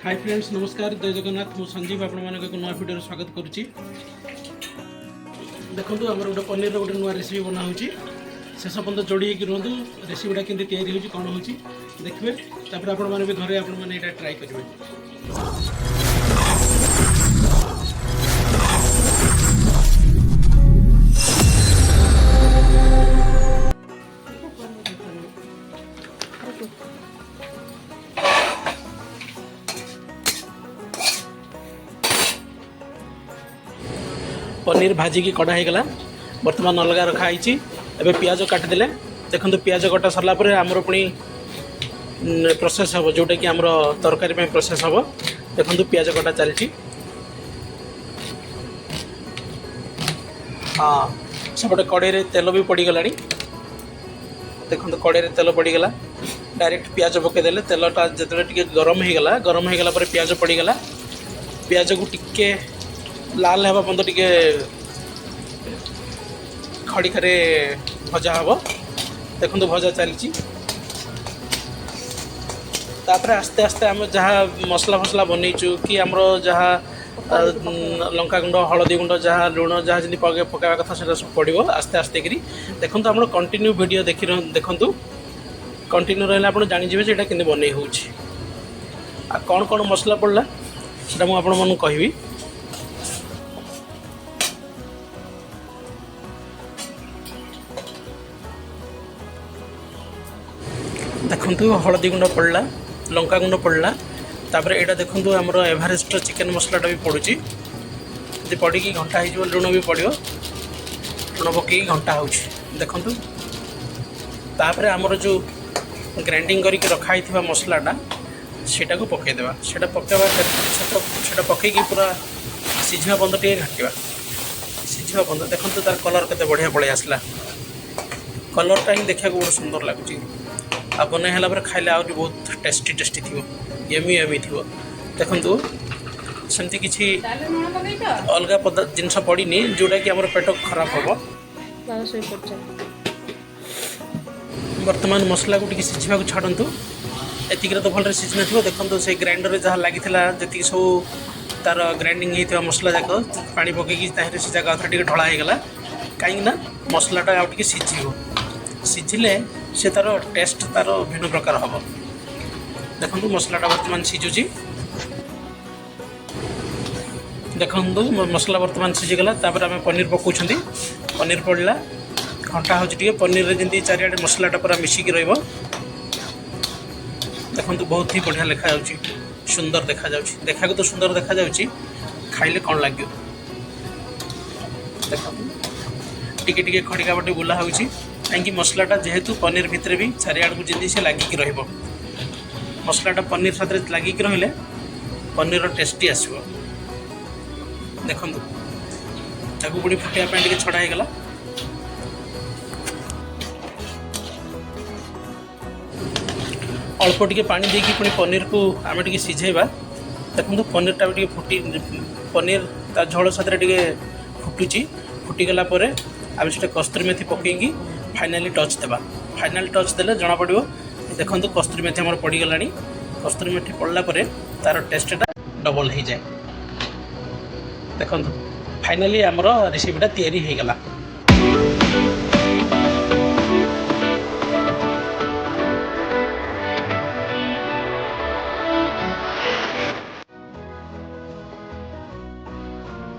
High friends, ନମସ୍କାର, ଜୟ ଜଗନ୍ନାଥ। ମୁଁ ସଞ୍ଜୀବ ଆପଣମାନଙ୍କୁ ଏକ ନୂଆ ଭିଡ଼ିଓରେ ସ୍ୱାଗତ କରୁଛି। ଦେଖନ୍ତୁ, ଆମର ଗୋଟେ ପନିରର ଗୋଟେ ନୂଆ ରେସିପି ବନା ହେଉଛି। ଶେଷ ପର୍ଯ୍ୟନ୍ତ ଯୋଡ଼ି ହେଇକି ରୁହନ୍ତୁ। ରେସିପିଟା କେମିତି ତିଆରି ହେଉଛି, କ'ଣ ହେଉଛି ଦେଖିବେ। ତାପରେ ଆପଣମାନେ ବି ଘରେ ଆପଣମାନେ ଏଇଟା ଟ୍ରାଏ କରିବେ। ପନିର ଭାଜିକି କଢ଼ା ହେଇଗଲା, ବର୍ତ୍ତମାନ ଅଲଗା ରଖା ହେଇଛି। ଏବେ ପିଆଜ କାଟିଦେଲେ। ଦେଖନ୍ତୁ, ପିଆଜ କଟା ସରିଲା ପରେ ଆମର ପୁଣି ପ୍ରୋସେସ୍ ହେବ, ଯେଉଁଟାକି ଆମର ତରକାରୀ ପାଇଁ ପ୍ରୋସେସ୍ ହେବ। ଦେଖନ୍ତୁ, ପିଆଜ କଟା ଚାଲିଛି। ହଁ, ସେପଟେ କଡ଼େଇରେ ତେଲ ବି ପଡ଼ିଗଲାଣି। ଦେଖନ୍ତୁ, କଡ଼େଇରେ ତେଲ ପଡ଼ିଗଲା। ଡାଇରେକ୍ଟ ପିଆଜ ପକାଇଦେଲେ। ତେଲଟା ଯେତେବେଳେ ଟିକେ ଗରମ ହେଇଗଲା, ଗରମ ହେଇଗଲା ପରେ ପିଆଜ ପଡ଼ିଗଲା। ପିଆଜକୁ ଟିକେ ଲାଲ ହେବା ପର୍ଯ୍ୟନ୍ତ ଟିକେ ଖଡ଼ିକାରେ ଭଜା ହେବ। ଦେଖନ୍ତୁ, ଭଜା ଚାଲିଛି। ତାପରେ ଆସ୍ତେ ଆସ୍ତେ ଆମେ ଯାହା ମସଲା ଫସଲା ବନେଇଛୁ କି ଆମର ଯାହା ଲଙ୍କା ଗୁଣ୍ଡ, ହଳଦୀ ଗୁଣ୍ଡ, ଯାହା ଲୁଣ, ଯାହା ଯେମିତି ପକାଇବା କଥା, ସେଇଟା ସବୁ ପଡ଼ିବ ଆସ୍ତେ ଆସ୍ତେ କରି। ଦେଖନ୍ତୁ, ଆପଣ କଣ୍ଟିନ୍ୟୁ ଭିଡ଼ିଓ ଦେଖି ଦେଖନ୍ତୁ। କଣ୍ଟିନ୍ୟୁ ରହିଲେ ଆପଣ ଜାଣିଯିବେ ଯେ ଏଇଟା କେମିତି ବନେଇ ହେଉଛି ଆଉ କ'ଣ କ'ଣ ମସଲା ପଡ଼ିଲା, ସେଇଟା ମୁଁ ଆପଣମାନଙ୍କୁ କହିବି। ଦେଖନ୍ତୁ, ହଳଦୀ ଗୁଣ୍ଡ ପଡ଼ିଲା, ଲଙ୍କା ଗୁଣ୍ଡ ପଡ଼ିଲା। ତାପରେ ଏଇଟା ଦେଖନ୍ତୁ, ଆମର ଏଭାରେଷ୍ଟର ଚିକେନ୍ ମସଲାଟା ବି ପଡ଼ୁଛି। ଯଦି ପଡ଼ିକି ଘଣ୍ଟା ହେଇଯିବ। ଲୁଣ ବି ପଡ଼ିବ। ଲୁଣ ପକାଇକି ଘଣ୍ଟା ହେଉଛି। ଦେଖନ୍ତୁ, ତାପରେ ଆମର ଯେଉଁ ଗ୍ରାଇଣ୍ଡିଙ୍ଗ କରିକି ରଖା ହେଇଥିବା ମସଲାଟା, ସେଇଟାକୁ ପକାଇଦେବା। ସେଇଟା ପକାଇବା, ସେଇଟା ପକାଇକି ପୁରା ସିଝିବା ପର୍ଯ୍ୟନ୍ତ ଟିକେ ଘାଣ୍ଟିବା। ସିଝିବା ପର୍ଯ୍ୟନ୍ତ। ଦେଖନ୍ତୁ, ତାର କଲର୍ କେତେ ବଢ଼ିଆ ପଳେଇ ଆସିଲା। କଲର୍ଟା ହିଁ ଦେଖିବାକୁ ବହୁତ ସୁନ୍ଦର ଲାଗୁଛି। ଆଉ ବନେଇ ହେଲା ପରେ ଖାଇଲେ ଆହୁରି ବହୁତ ଟେଷ୍ଟି ଟେଷ୍ଟି ଥିବ, ୟମି ୟମି ଥିବ। ଦେଖନ୍ତୁ, ସେମିତି କିଛି ଅଲଗା ପଦା ଜିନିଷ ପଡ଼ିନି ଯେଉଁଟାକି ଆମର ପେଟ ଖରାପ ହେବ। ବାବା ଶୋଇପଡ଼ିଛନ୍ତି। ବର୍ତ୍ତମାନ ମସଲାକୁ ଟିକେ ସିଝିବାକୁ ଛାଡ଼ନ୍ତୁ। ଏତିକିରେ ତ ଭଲରେ ସିଝି ନଥିବ। ଦେଖନ୍ତୁ, ସେଇ ଗ୍ରାଇଣ୍ଡରରେ ଯାହା ଲାଗିଥିଲା, ଯେତିକି ସବୁ ତାର ଗ୍ରାଇଣ୍ଡିଙ୍ଗ ହେଇଥିବା ମସଲା ଯାକ ପାଣି ପକେଇକି ତାହିଁରେ ସେ ଯାକ ଆଉଥରେ ଟିକେ ଢଳା ହେଇଗଲା। କାହିଁକି ନା ମସଲାଟା ଆଉ ଟିକେ ସିଝିବ। ସିଝିଲେ ସେ ତାର ଟେଷ୍ଟ ତାର ଭିନ୍ନ ପ୍ରକାର ହେବ। ଦେଖନ୍ତୁ, ମସଲାଟା ବର୍ତ୍ତମାନ ସିଝୁଛି। ଦେଖନ୍ତୁ, ମସଲା ବର୍ତ୍ତମାନ ସିଝିଗଲା। ତାପରେ ଆମେ ପନିର ପକାଉଛନ୍ତି। ପନିର ପଡ଼ିଲା, ଘଣ୍ଟା ହେଉଛି ଟିକେ ପନିରରେ, ଯେମିତି ଚାରିଆଡ଼େ ମସଲାଟା ପୁରା ମିଶିକି ରହିବ। ଦେଖନ୍ତୁ, ବହୁତ ହି ବଢ଼ିଆ ଦେଖାଯାଉଛି, ସୁନ୍ଦର ଦେଖାଯାଉଛି। ଦେଖିବାକୁ ତ ସୁନ୍ଦର ଦେଖାଯାଉଛି, ଖାଇଲେ କ'ଣ ଲାଗିବ? ଦେଖନ୍ତୁ, ଟିକେ ଟିକେ ଖଡ଼ିକା ବାଟି ବୁଲା ହେଉଛି। କାହିଁକି ମସଲାଟା ଯେହେତୁ ପନିର ଭିତରେ ବି ଚାରିଆଡ଼କୁ ଯେମିତି ସେ ଲାଗିକି ରହିବ। ମସଲାଟା ପନିର ସାଥିରେ ଲାଗିକି ରହିଲେ ପନିରର ଟେଷ୍ଟି ଆସିବ। ଦେଖନ୍ତୁ, ତାକୁ ପୁଣି ଫୁଟିବା ପାଇଁ ଟିକେ ଛଡ଼ା ହେଇଗଲା। ଅଳ୍ପ ଟିକେ ପାଣି ଦେଇକି ପୁଣି ପନିରକୁ ଆମେ ଟିକେ ସିଝେଇବା। ଦେଖନ୍ତୁ, ପନିରଟା ବି ଟିକେ ଫୁଟି, ପନିର ତା ଝୋଳ ସାଥିରେ ଟିକେ ଫୁଟୁଛି। ଫୁଟିଗଲା ପରେ ଆମେ ସେଟା କସ୍ତୁରୀ ମେଥି ପକେଇକି ଫାଇନାଲି ଟଚ୍ ଦେବା। ଫାଇନାଲ୍ ଟଚ୍ ଦେଲେ ଜଣାପଡ଼ିବ। ଦେଖନ୍ତୁ, କସ୍ତୁରୀ ମେଥି ଆମର ପଡ଼ିଗଲାଣି। କସ୍ତୁରୀ ମେଥି ପଡ଼ିଲା ପରେ ତାର ଟେଷ୍ଟଟା ଡବଲ୍ ହେଇଯାଏ। ଦେଖନ୍ତୁ, ଫାଇନାଲି ଆମର ରେସିପିଟା ତିଆରି ହେଇଗଲା।